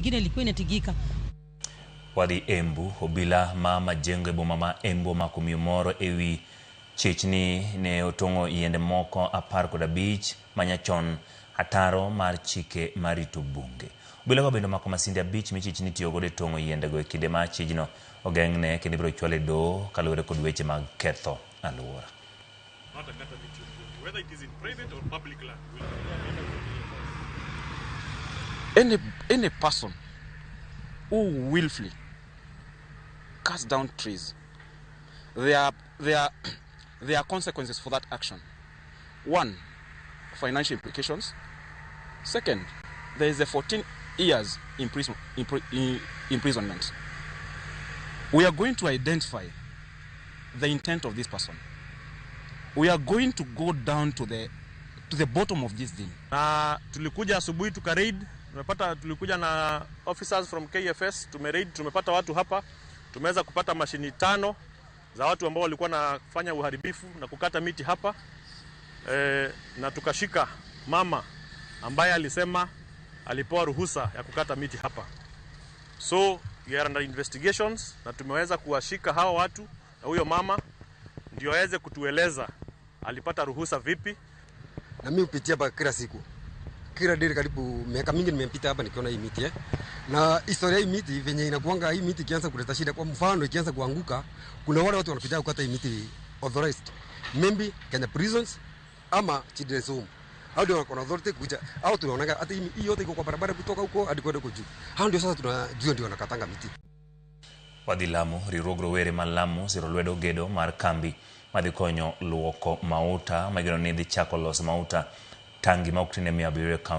Ingine ilikuwa inatigika. Wadhi Embu, obila ma Majengo e boma ma Embu omako miyo moro ewi chich ni ne otong'o yiende moko 15 manyachon ataro mar chike mar rito bunge. Obila go bende omako masinde 5 michich ni itiyogodo e tong'o yiendego e kinde ma achijno ogeng'ne kendo ibiro chwale e doho kaluwore kod weche mag ketho alwora. Any person who willfully cuts down trees, there are consequences for that action. One, financial implications. Second, there is a 14 years imprisonment. We are going to identify the intent of this person. We are going to go down to the bottom of this thing. Na tulikuja asubuhi tuka-raid, tumepata, tulikuja na officers from KFS, tumeraid, tumepata watu hapa, tumeweza kupata mashini 5 za watu ambao walikuwa nafanya uharibifu na kukata miti hapa. Na tukashika mama ambaye alisema alipewa ruhusa ya kukata miti hapa. So we are under investigations na tumeweza kuwashika hawa watu na huyo mama ndio aweze kutueleza alipata ruhusa vipi. Na mimi hupitia hapa kila siku. Kila day karibu miaka mingi nimepita hapa nikiona hii miti. Na historia hii miti venye inakuanga, hii miti ikianza kuleta shida, kwa mfano ikianza kuanguka, kuna wale watu wanakuja kukata hii miti authorized. Maybe Kenya Prisons ama Children's Home. Hao ndio wako na authority kuja. Hao tunaonaga hata hii yote iko kwa barabara kutoka huko hadi kwenda huko juu. Hao ndio sasa tunajua ndio wanakatanga miti. Wadhi Lamu, riwruog rowere ma Lamu siro lwedo gedo mar kambi madhi konyo luoko mauta mageno ni dhi chako loso mauta tangi ma ok tin e 700 e kaunti.